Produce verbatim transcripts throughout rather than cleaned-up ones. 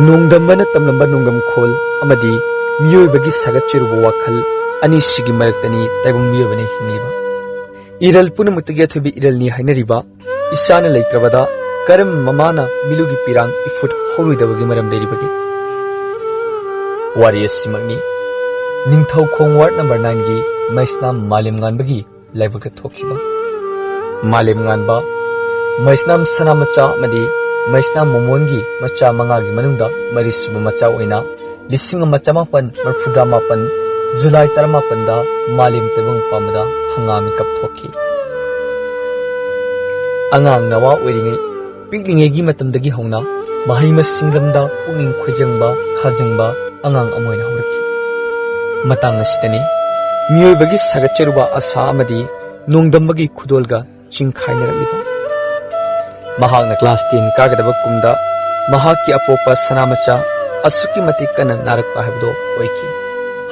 ꯅꯣꯡꯗꯝꯕꯅ ꯇꯝꯂꯝꯕ ꯅꯣꯡꯗꯝꯈꯣꯜ ꯑꯃꯗꯤ ꯃꯤꯑꯣꯏꯕꯒꯤ ꯁꯥꯒꯠꯆꯔꯨꯕ ꯋꯥꯈꯜ ꯑꯅꯤꯁꯤꯒꯤ ꯃꯔꯛꯇꯅꯤ ꯇꯥꯏꯕꯪ ꯃꯤꯑꯣꯏꯕꯅ ꯍꯤꯡꯂꯤꯕ꯫ ꯏꯔꯜ ꯄꯨꯝꯅꯃꯛꯇꯒꯤ ꯑꯊꯣꯏꯕ ꯏꯔꯜꯅꯤ ꯍꯥꯏꯅꯔꯤꯕ ꯏꯆꯥꯅ ꯂꯩꯇ꯭ꯔꯕꯗ ꯀꯔꯝ ꯃꯃꯥꯅ ꯃꯤꯂꯨꯒꯤ ꯄꯤꯔꯥꯡ ꯏꯐꯨꯠ ꯍꯧꯔꯣꯏꯗꯕꯒꯤ ꯃꯔꯝ ꯂꯩꯔꯤꯕꯒꯦ? ꯋꯥꯔꯤ ꯑꯁꯤꯃꯛꯅꯤ ꯅꯤꯡꯊꯧꯈꯣꯡ ꯋꯥꯔꯗ ꯅꯝꯕꯔ ꯅꯥꯏꯟꯒꯤ ꯃꯩꯁꯅꯥꯝ ꯃꯥꯂꯦꯝꯉꯥꯟꯕꯒꯤ ꯂꯥꯏꯕꯛꯇ ꯊꯣꯛꯈꯤꯕ꯫ ꯃꯥꯂꯦꯝꯉꯥꯟꯕ, ꯃꯩꯁꯅꯥꯝ ꯁꯅꯥꯃꯆꯥ ꯑꯃꯗꯤ ꯃꯩꯁꯅꯥꯝ ꯃꯣꯃꯣꯟꯒꯤ ꯃꯆꯥ ꯃꯉꯥꯒꯤ ꯃꯅꯨꯡꯗ ꯃꯔꯤꯁꯨꯕ ꯃꯆꯥ ꯑꯣꯏꯅ ꯂꯤꯁꯤꯡ ꯑꯃ ꯆꯃꯥꯄꯟ ꯃꯔꯤꯐꯨꯇꯔꯥ ꯃꯥꯄꯟ ꯖꯨꯂꯥꯏ ꯇꯔꯥꯃꯥꯄꯟꯗ ꯃꯥꯂꯦꯝ ꯇꯥꯏꯕꯪ ꯄꯥꯟꯕꯗ ꯍꯪꯒꯥ ꯃꯤꯀꯞ ꯊꯣꯛꯈꯤ꯫ ꯑꯉꯥꯡ ꯅꯋꯥ ꯑꯣꯏꯔꯤꯉꯩ, ꯄꯤꯛꯂꯤꯉꯩꯒꯤ ꯃꯇꯝꯗꯒꯤ ꯍꯧꯅ ꯃꯍꯩ ꯃꯁꯤꯡ ꯂꯝꯗ ꯄꯨꯛꯅꯤꯡ ꯈꯣꯏꯖꯪꯕ, ꯈꯥꯖꯪꯕ ꯑꯉꯥꯡ ꯑꯃ ꯑꯣꯏꯅ ꯍꯧꯔꯛꯈꯤ꯫ ꯃꯇꯥꯡ ꯑꯁꯤꯗꯅꯤ ꯃꯤꯑꯣꯏꯕꯒꯤ ꯁꯥꯒꯠꯆꯔꯨꯕ ꯑꯁꯥ ꯑꯃꯗꯤ ꯅꯣꯡꯗꯝꯕꯒꯤ ꯈꯨꯗꯣꯜꯒ ꯆꯤꯡꯈꯥꯏꯅꯔꯛꯂꯤꯕ꯫ ꯃꯍꯥꯛꯅ ꯀ꯭ꯂꯥꯁ ꯇꯦꯟ ꯀꯥꯒꯗꯕ ꯀꯨꯝꯗ ꯃꯍꯥꯛꯀꯤ ꯑꯄꯣꯛꯄ ꯁꯅꯥꯃꯆꯥ ꯑꯁꯨꯛꯀꯤ ꯃꯇꯤꯛ ꯀꯟꯅ ꯅꯥꯔꯛꯄ ꯍꯥꯏꯕꯗꯨ ꯑꯣꯏꯈꯤ꯫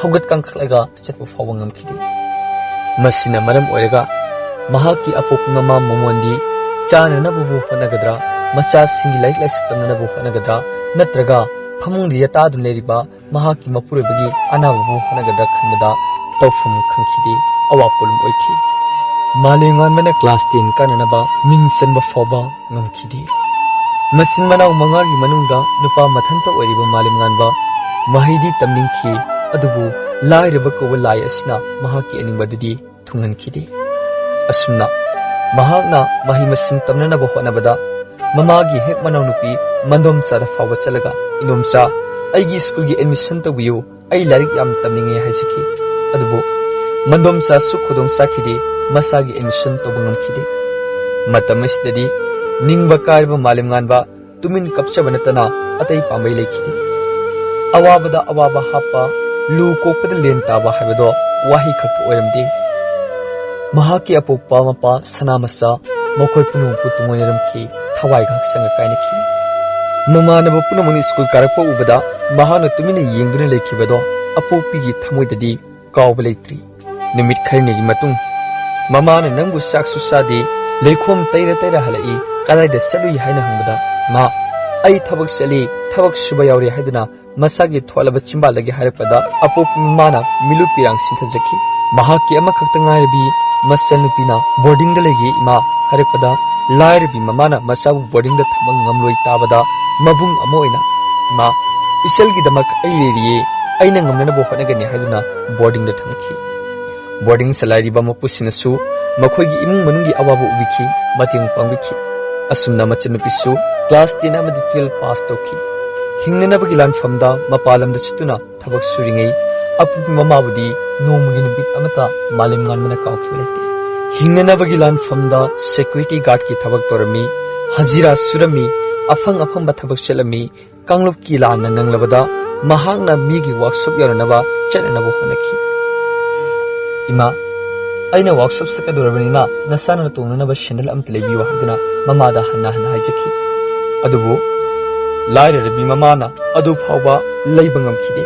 ꯍꯧꯒꯠ ꯀꯥꯡꯈꯠꯂꯒ ꯆꯠꯄ ꯐꯥꯎꯕ ꯉꯝꯈꯤꯗꯦ꯫ ꯃꯁꯤꯅ ꯃꯔꯝ ꯑꯣꯏꯔꯒ ꯃꯍꯥꯛꯀꯤ ꯑꯄꯣꯛꯄ ꯃꯃꯥ ꯃꯣꯃꯣꯟꯗꯤ ꯆꯥꯅꯅꯕꯕꯨ ꯍꯣꯠꯅꯒꯗ꯭ꯔꯥ, ꯃꯆꯥꯁꯤꯡꯒꯤ ꯂꯥꯏꯔꯤꯛ ꯂꯥꯏꯁꯨ ꯇꯝꯅꯅꯕꯕꯨ ꯍꯣꯠꯅꯒꯗ꯭ꯔꯥ, ꯅꯠꯇ꯭ꯔꯒ ꯐꯃꯨꯡꯗ ꯌꯥꯇꯥꯗꯨꯅ ꯂꯩꯔꯤꯕ ꯃꯍꯥꯛꯀꯤ ꯃꯄꯨꯔꯣꯏꯕꯒꯤ ꯑꯅꯥꯕꯕꯨ ꯍꯣꯠꯅꯒꯗ꯭ꯔꯥ ꯈꯟꯕꯗ ꯇꯧꯐꯝ ꯈꯪꯈꯤꯗꯦ, ꯑꯋꯥ ꯄꯣꯠꯂꯨꯝ ꯑꯣꯏꯈꯤ꯫ ꯃꯥꯂꯦꯝꯉꯥꯟꯕꯅ ꯀ꯭ꯂꯥꯁ ꯇꯦꯟ ꯀꯥꯅꯅꯕ ꯃꯤꯡ ꯆꯟꯕ ꯐꯥꯎꯕ ꯉꯝꯈꯤꯗꯦ꯫ ꯃꯆꯤꯟ ꯃꯅꯥꯎ ꯃꯉꯥꯒꯤ ꯃꯅꯨꯡꯗ ꯅꯨꯄꯥ ꯃꯊꯟꯇ ꯑꯣꯏꯔꯤꯕ ꯃꯥꯂꯦꯝꯉꯥꯟꯕ ꯃꯍꯩꯗꯤ ꯇꯝꯅꯤꯡꯈꯤ, ꯑꯗꯨꯕꯨ ꯂꯥꯏꯔꯕ ꯀꯧꯕ ꯂꯥꯏ ꯑꯁꯤꯅ ꯃꯍꯥꯛꯀꯤ ꯑꯅꯤꯡꯕꯗꯨꯗꯤ ꯊꯨꯡꯍꯟꯈꯤꯗꯦ꯫ ꯑꯁꯨꯝꯅ ꯃꯍꯥꯛꯅ ꯃꯍꯩ ꯃꯁꯤꯡ ꯇꯝꯅꯅꯕ ꯍꯣꯠꯅꯕꯗ ꯃꯃꯥꯒꯤ ꯍꯦꯛ ꯃꯅꯥꯎꯅꯨꯄꯤ ꯃꯟꯗꯣꯝꯆꯥꯗ ꯐꯥꯎꯕ ꯆꯠꯂꯒ, "ꯏꯟꯗꯣꯝꯆꯥ, ꯑꯩꯒꯤ ꯁ꯭ꯀꯨꯜꯒꯤ ꯑꯦꯗꯃꯤꯁꯟ ꯇꯧꯕꯤꯌꯨ, ꯑꯩ ꯂꯥꯏꯔꯤꯛ ꯌꯥꯝ ꯇꯝꯅꯤꯡꯉꯦ" ꯍꯥꯏꯖꯈꯤ꯫ ꯑꯗꯨꯕꯨ ꯃꯟꯗꯣꯝꯆꯥꯁꯨ ꯈꯨꯗꯣꯡ ꯆꯥꯈꯤꯗꯦ, ꯃꯁꯥꯒꯤ ꯑꯦꯗꯃꯤꯁꯟ ꯇꯧꯕ ꯉꯝꯈꯤꯗꯦ꯫ ꯃꯇꯝ ꯑꯁꯤꯗꯗꯤ ꯅꯤꯡꯕ ꯀꯥꯏꯔꯕ ꯃꯥꯂꯦꯝꯉꯥꯟꯕ ꯇꯨꯃꯤꯟ ꯀꯞꯆꯕ ꯅꯠꯇꯅ ꯑꯇꯩ ꯄꯥꯝꯕꯩ ꯂꯩꯈꯤꯗꯦ꯫ ꯑꯋꯥꯕꯗ ꯑꯋꯥꯕ ꯍꯥꯞꯄ, ꯂꯨ ꯀꯣꯛꯄꯗ ꯂꯦꯟ ꯇꯥꯕ ꯍꯥꯏꯕꯗꯣ ꯋꯥꯍꯩ ꯈꯛꯇ ꯑꯣꯏꯔꯝꯗꯦ꯫ ꯃꯍꯥꯛꯀꯤ ꯑꯄꯣꯛꯄ ꯃꯄꯥ ꯁꯅꯥꯃꯆꯥ ꯃꯈꯣꯏ ꯄꯨꯝꯅꯃꯛꯄꯨ ꯇꯨꯡꯑꯣꯏꯅꯔꯝꯈꯤ, ꯊꯋꯥꯏꯒ ꯍꯛꯆꯥꯡꯒ ꯀꯥꯏꯅꯈꯤ꯫ ꯃꯃꯥꯟꯅꯕ ꯄꯨꯝꯅꯃꯛꯅ ꯁ꯭ꯀꯨꯜ ꯀꯥꯔꯛꯄ ꯎꯕꯗ ꯃꯍꯥꯛꯅ ꯇꯨꯃꯤꯟꯅ ꯌꯦꯡꯗꯨꯅ ꯂꯩꯈꯤꯕꯗꯣ ꯑꯄꯣꯛꯄꯤꯒꯤ ꯊꯃꯣꯏꯗꯗꯤ ꯀꯥꯎꯕ ꯂꯩꯇ꯭ꯔꯤ꯫ ꯅꯨꯃꯤꯠ ꯈꯔꯅꯤꯒꯤ ꯃꯇꯨꯡ ꯃꯃꯥꯅ ꯅꯪꯕꯨ ꯆꯥꯛꯁꯨ ꯆꯥꯗꯦ, ꯂꯩꯈꯣꯝ ꯇꯩꯔ ꯇꯩꯔ ꯍꯜꯂꯛꯏ, ꯀꯗꯥꯏꯗ ꯆꯠꯂꯨꯏ ꯍꯥꯏꯅ ꯍꯪꯕꯗ ꯃꯥ "ꯑꯩ ꯊꯕꯛ ꯆꯠꯂꯤ, ꯊꯕꯛ ꯁꯨꯕ ꯌꯥꯎꯔꯤ" ꯍꯥꯏꯗꯨꯅ ꯃꯁꯥꯒꯤ ꯊꯣꯠꯂꯕ ꯆꯤꯝꯕꯥꯜꯗꯒꯤ ꯍꯥꯏꯔꯛꯄꯗ ꯑꯄꯣꯛꯄꯤ ꯃꯃꯥꯅ ꯃꯤꯂꯨ ꯄꯤꯔꯥꯡ ꯁꯤꯟꯊꯖꯈꯤ꯫ ꯃꯍꯥꯛꯀꯤ ꯑꯃꯈꯛꯇ ꯉꯥꯏꯔꯕꯤ ꯃꯆꯜꯅꯨꯄꯤꯅ "ꯕꯣꯔꯗꯤꯡꯗ ꯂꯩꯒꯦ ꯏꯃꯥ" ꯍꯥꯏꯔꯛꯄꯗ, ꯂꯥꯏꯔꯕꯤ ꯃꯃꯥꯅ ꯃꯆꯥꯕꯨ ꯕꯣꯔꯗꯤꯡꯗ ꯊꯝꯕ ꯉꯝꯂꯣꯏ ꯇꯥꯕꯗ, ꯃꯕꯨꯡ ꯑꯃ ꯑꯣꯏꯅ, "ꯏꯃꯥ, ꯏꯆꯜꯒꯤꯗꯃꯛ ꯑꯩ ꯂꯩꯔꯤꯌꯦ, ꯑꯩꯅ ꯉꯝꯅꯅꯕ ꯍꯣꯠꯅꯒꯅꯤ" ꯍꯥꯏꯗꯨꯅ ꯕꯣꯔꯗꯤꯡꯗ ꯊꯝꯈꯤ꯫ ꯕꯣꯔꯗꯤꯡ ꯆꯂꯥꯏꯔꯤꯕ ꯃꯄꯨꯁꯤꯡꯅꯁꯨ ꯃꯈꯣꯏꯒꯤ ꯏꯃꯨꯡ ꯃꯅꯨꯡꯒꯤ ꯑꯋꯥꯕ ꯎꯕꯤꯈꯤ, ꯃꯇꯦꯡ ꯄꯥꯡꯕꯤꯈꯤ꯫ ꯑꯁꯨꯝꯅ ꯃꯆꯟꯅꯨꯄꯤꯁꯨ ꯀ꯭ꯂꯥꯁ ꯇꯦꯟ ꯑꯃꯗꯤ ꯇꯨꯋꯦꯜꯐ ꯄꯥꯁ ꯇꯧꯈꯤ꯫ ꯍꯤꯡꯅꯅꯕꯒꯤ ꯂꯥꯟꯐꯝꯗ ꯃꯄꯥꯟ ꯂꯝꯗ ꯆꯠꯇꯨꯅ ꯊꯕꯛ ꯁꯨꯔꯤꯉꯩ, ꯑꯄꯣꯛꯄꯤ ꯃꯃꯥꯕꯨꯗꯤ ꯅꯣꯡꯃꯒꯤ ꯅꯨꯃꯤꯠ ꯑꯃꯠꯇ ꯃꯥꯂꯦꯝ ꯉꯥꯟꯕꯅ ꯀꯥꯎꯈꯤꯕ ꯂꯩꯇꯦ꯫ ꯍꯤꯡꯅꯅꯕꯒꯤ ꯂꯥꯟꯐꯝꯗ ꯁꯦꯀ꯭ꯌꯨꯔꯤꯇꯤ ꯒꯥꯔꯗꯀꯤ ꯊꯕꯛ ꯇꯧꯔꯝꯃꯤ, ꯍꯖꯤꯔꯥ ꯁꯨꯔꯝꯃꯤ, ꯑꯐꯪ ꯑꯐꯪꯕ ꯊꯕꯛ ꯆꯠꯂꯝꯃꯤ, ꯀꯥꯡꯂꯨꯞꯀꯤ ꯂꯥꯟꯅ ꯅꯪꯂꯕꯗ ꯃꯍꯥꯛꯅ ꯃꯤꯒꯤ ꯋꯥꯛꯁꯣꯞ ꯌꯧꯅꯅꯕ ꯆꯠꯅꯅꯕ ꯍꯣꯠꯅꯈꯤ꯫ "ꯏꯃꯥ, ꯑꯩꯅ ꯋꯥꯛꯁꯣꯞ ꯆꯠꯀꯗꯧꯔꯕꯅꯤꯅ ꯅꯆꯥꯅ ꯇꯣꯡꯅꯅꯕ ꯁꯦꯟꯗꯜ ꯑꯃꯇ ꯂꯩꯕꯤꯌꯨ" ꯍꯥꯏꯗꯨꯅ ꯃꯃꯥꯗ ꯍꯟꯅ ꯍꯟꯅ ꯍꯥꯏꯖꯈꯤ꯫ ꯑꯗꯨꯕꯨ ꯂꯥꯏꯔꯔꯕꯤ ꯃꯃꯥꯅ ꯑꯗꯨ ꯐꯥꯎꯕ ꯂꯩꯕ ꯉꯝꯈꯤꯗꯦ꯫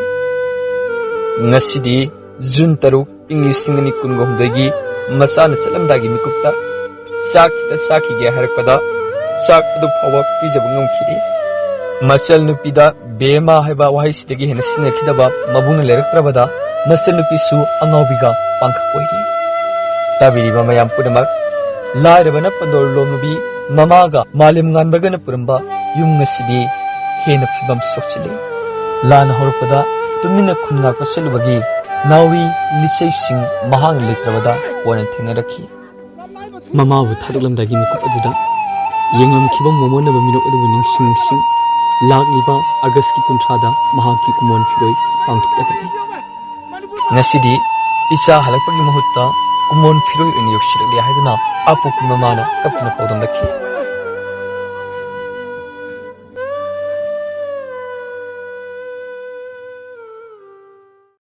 ꯉꯁꯤꯗꯤ ꯖꯨꯟ ꯇꯔꯨꯛ, ꯏꯪ ꯂꯤꯁꯤꯡ ꯑꯅꯤ ꯀꯨꯟꯒ ꯍꯨꯝꯗꯣꯏꯒꯤ ꯃꯆꯥꯅ ꯆꯠꯂꯝꯗꯥꯏꯒꯤ ꯃꯤꯀꯨꯞꯇ ꯆꯥꯛ ꯈꯤꯇ ꯆꯥꯈꯤꯒꯦ ꯍꯥꯏꯔꯛꯄꯗ ꯆꯥꯛ ꯑꯗꯨ ꯐꯥꯎꯕ ꯄꯤꯖꯕ ꯉꯝꯈꯤꯗꯦ꯫ ꯃꯆꯜ ꯅꯨꯄꯤꯗ "ꯕꯦꯃꯥ" ꯍꯥꯏꯕ ꯋꯥꯍꯩꯁꯤꯗꯒꯤ ꯍꯦꯟꯅ ꯁꯤꯖꯤꯟꯅꯈꯤꯗꯕ ꯃꯕꯨꯡꯅ ꯂꯩꯔꯛꯇ꯭ꯔꯕꯗ ꯃꯆꯜ ꯅꯨꯄꯤꯁꯨ ꯑꯉꯥꯎꯕꯤꯒ ꯄꯥꯡꯈꯛ ꯑꯣꯏꯔꯤ꯫ ꯇꯥꯕꯤꯔꯤꯕ ꯃꯌꯥꯝ ꯄꯨꯝꯅꯃꯛ, ꯂꯥꯏꯔꯕꯅ ꯄꯟꯗꯣꯔ ꯂꯣꯝꯂꯕꯤ ꯃꯃꯥꯒ ꯃꯥꯂꯦꯝ ꯉꯥꯟꯕꯒꯅ ꯄꯨꯔꯝꯕ ꯌꯨꯝ ꯑꯁꯤꯗꯤ ꯍꯦꯟꯅ ꯐꯤꯕꯝ ꯁꯣꯛꯆꯤꯜꯂꯤ꯫ ꯂꯥꯟ ꯍꯧꯔꯛꯄꯗ ꯇꯨꯃꯤꯟꯅ ꯈꯨꯟ ꯉꯥꯛꯄ ꯆꯠꯂꯨꯕꯒꯤ ꯅꯥꯎꯔꯤ ꯂꯤꯆꯩꯁꯤꯡ ꯃꯍꯥꯛꯅ ꯂꯩꯇ꯭ꯔꯕꯗ ꯀꯣꯟꯅ ꯊꯦꯡꯅꯔꯛꯈꯤ꯫ ꯃꯃꯥꯕꯨ ꯊꯥꯗꯣꯛꯂꯝꯗꯥꯏꯒꯤ ꯃꯤꯀꯨꯞ ꯑꯗꯨꯗ ꯌꯦꯡꯂꯝꯈꯤꯕ ꯃꯣꯃꯣꯟꯅꯕ ꯃꯤꯅꯣꯛ ꯑꯗꯨꯕꯨ ꯅꯤꯡꯁꯤꯡ ꯅꯤꯡꯁꯤꯡ ꯂꯥꯛꯂꯤꯕ ꯑꯥꯒꯁꯀꯤ ꯀꯨꯟꯊ꯭ꯔꯥꯗ ꯃꯍꯥꯛꯀꯤ ꯀꯨꯃꯣꯟ ꯐꯤꯔꯣꯏ ꯄꯥꯡꯊꯣꯛꯂꯒꯅꯤ꯫ ꯉꯁꯤꯗꯤ ꯏꯆꯥ ꯍꯜꯂꯛꯄꯒꯤ ꯃꯍꯨꯠꯇ ꯀꯨꯃꯣꯟ ꯐꯤꯔꯣꯏ ꯑꯣꯏꯅ ꯌꯧꯁꯤꯜꯂꯛꯂꯦ ꯍꯥꯏꯗꯨꯅ ꯑꯄꯣꯛꯄꯤ ꯃꯃꯥꯅ ꯀꯞꯇꯨꯅ ꯄꯥꯎꯗꯝꯂꯛꯈꯤ꯫